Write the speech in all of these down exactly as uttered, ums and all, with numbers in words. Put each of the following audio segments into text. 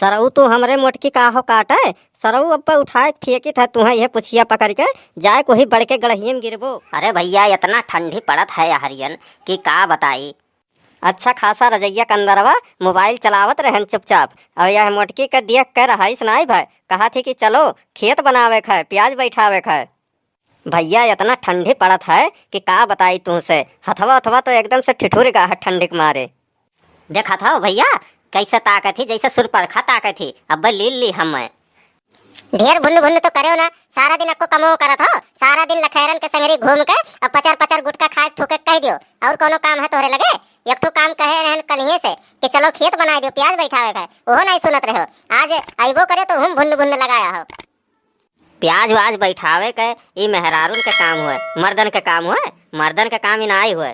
सरऊ तू हमरे मोटकी का हो काटे? सरऊ अब्बे उठाए फेंकित है तुहें यह पुछिया पकड़ के, जाए कोही बड़के गड़हिए में गिरबो। अरे भइया, इतना ठंडी पड़त है हरियन कि का बताई। अच्छा खासा रजइया के अंदरवा मोबाइल चलावत रहन चुपचाप, और यह मोटकी के देख के रहाइस नाई भय, कहा थी कि चलो खेत बनावे के है, प्याज बैठावे के है। भइया, इतना ठंडी पड़त है कि का बताई तुमसे, हथवा उथवा तो एकदम से ठिठुर गा है ठंडी के मारे। देखत हौ भइया, कैसे ताकत ही, जैसे सुरपरखा ताकत ही, अब्बे लील ली हमें। ढेर भुन्न भुन्न तो करेव ना, सारा दिन अक्को कमो करत हौ, सारा दिन लखैरन के संगरी घूम के अब पचर पचर गुटखा खाए थूके कह दियो, और कोनो काम है तोहरे लगे? एक ठो काम कहे रहन कलिए से कि चलो खेत बनाए दियो, प्याज बैठावे के, ओहो नहीं सुनत रहो। आज अइबो करे तो हम भुन्न भुन्न लगाया हो। प्याज व्याज बैठावे के ई मेहरारून के काम हुए, मर्दन के काम हुए? मर्दन के काम ई नाई हुए।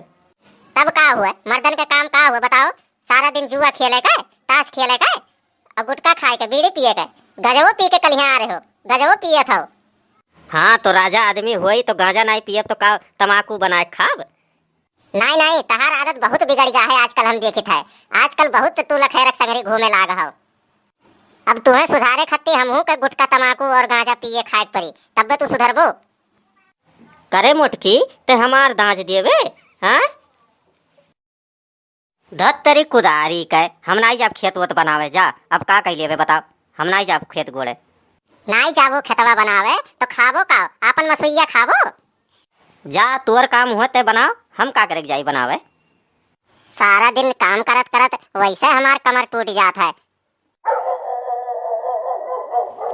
तब का हुए? मर्दन के काम का हुए बताओ? सारा दिन जुआ खेले के, ताश खेले के, और गुटखा खाए के, बीड़ी पिए के। गजवो पी के कलिया आ रहे हो, गजवो पिए थो। हाँ, तो राजा आदमी होई तो गांजा नाई पियब तो का तमाकू बनाए खाब? नाई, नाई, तहार आदत बहुत बिगड़ गया है आजकल, हम देखित है। आजकल बहुत तू लखेरक संगरी घूमे लाग हौ। अब तुहें सुधारे खातिर हमहू के गुटखा, तमाकू और गांजा पिए खाए के पड़ी, तब्बे तू सुधरबो। करे मोटकी, ते हमार दांज देबे, हाँ? धत तेरी कुदारी के, हम नाई जाब खेत वोत बनावे जा। अब का कई लेबे बताओ, हम नाई जाब खेत गोड़े। नाई जाबो खेतवा बनावे तो खाबो का? आपन मसुइया खाबो? जा, तोर काम हुआ ते बनाओ, हम का करे के जाई बनावे। सारा दिन काम करत करत वैसे हमार कमर टूट जात है।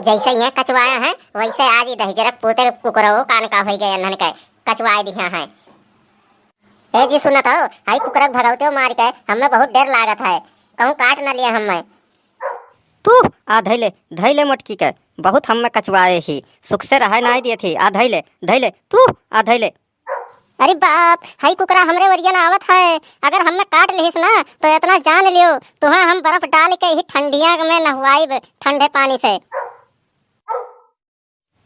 जैसे ये कचवाया है, वैसे आज ई दहिजरक पूते कुकरवो कान का होई गए, अनहन के कचवाए दिया है। ए जी, सुनत हो, हाई कुकरक भगौते मार के हमें बहुत डर लागत है, कहूँ काट न लिया हमें। तू आ धैले, धैले मोटकी के, बहुत हमें कचवाए ही, सुख से रहे नाई दिए थी। आ धैले, धैले, तू आ धैले। अरे बाप, हई कुकरा हमरे ओरियन आवत है, अगर हमें काट लिहिस ना तो इतना जान लियो, तुहें हम बर्फ डाल के ही ठंडिया में नहवाइब ठंडे पानी से।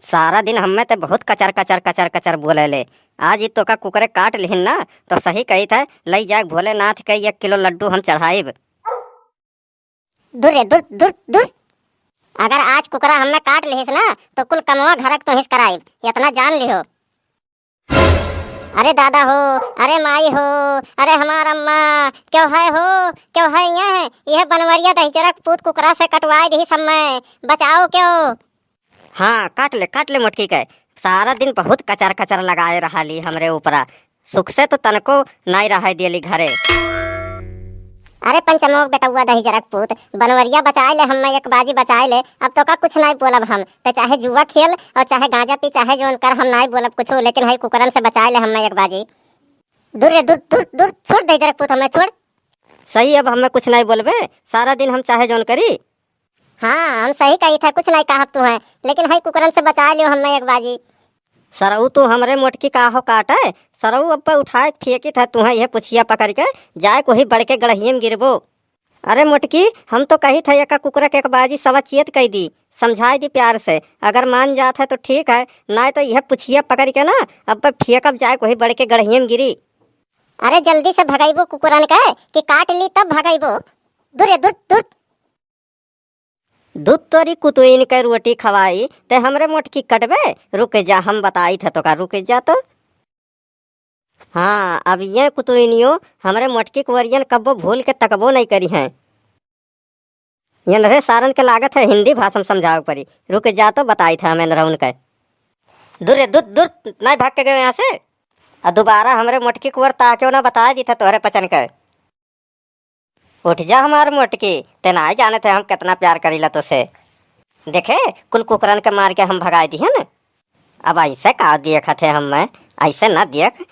सारा दिन हमें ते बहुत कचर कचर कचर कचर बोले ले, आज ई तोका कुकरे काट लिहिन ना तो सही कही थे, लई जाए भोलेनाथ के एक किलो लड्डू हम चढ़ाइब। दूर रे, दूर, दूर, दूर। अगर आज कुकरा हमें काट लिहिस ना, तो कुल कमवा घरक तुहिस कराइब, इतना जान लिहो। अरे दादा हो, अरे माई हो, अरे हमार अम्मा, क्यों है हो, क्यों है यह? यह बनवरिया दहिजरक पूत कुकरा से कटवाए दिहिस हमें, बचाओ क्यों? हाँ, काट ले, काट ले मोटकी के। सारा दिन बहुत कचर कचर लगाए रहाली हमरे ऊपरा। सुख से तो तनको नाई रहे देली घरे। अरे पंचमोक बेटउआ दहिजरक पूत, बनवरिया बचाए ले हम्मे एक बाजी बचाए ले। अब तोका कुछ नाई बोलब हम। ते चाहे जुआ खेल और चाहे गांजा पी, चाहे जौन कर, हम नाई बोलब कुछो, लेकिन हई कुकरन से बचाए ले हम्मे एक बाजी। दूर रे, दूर, दूर, दूर, छोड़ दहिजरक पूत, हमें छोड़। सही, अब हमें कुछ नाई बोलबे, सारा दिन हम चाहे जौन करी। हाँ, हम सही कही था, कुछ नहीं कहब तुहें, लेकिन हई कुकरन से बचा लियो हमें एक बाजी। सरऊ तू हमरे मोटकी का हो काटे, सरऊ अब्बे उठाए फेंकित है तुहें यह पुछिया पकड़ के, जाए कोही बड़के गड़हिए में गिरबो। अरे मोटकी, हम तो कही था एका कुकरा के एक बाजी सवा चेत कई दी, समझाई दी प्यार से, अगर मान जात है तो ठीक है, नाय तो यह पुछिया पकड़ के ना अब्बे फेंकब जाए कोही बड़के गड़हिए में गिरी। अरे जल्दी से भगैबो कुकुरन के कि काट ली तब भगैबो। दूर रे, दूर, दूर। दूध तोरी कुतुइन के रोटी खवाई, ते हमरे मोटकी कटबे? रुक जा, हम बताई थे तोका, रुक जा तो। हाँ, अब ये कुतुइनियो हमरे मोटकी कुंवरियन कब्बो भूल के तकबो नहीं करी हैं। ये नरे सारन के लागत है हिंदी भाषा में समझावे परी। रुक जा तो बताई थे हम एनरउन के। दूर रे, दूर, दूर, नहीं भाग के गए यहाँ से। आ दोबारा हमरे मोटकी कुंवर ताक्यो ना बताए दी थे तोहरे पचन के। उठ जा हमार मोटकी, ते नाय जानत है हम कितना प्यार करीला तोसे। देखे, कुल कुकरन के मार के हम भगाए दिहन। अब ऐसे का देखत है हमें, ऐसे ना देख,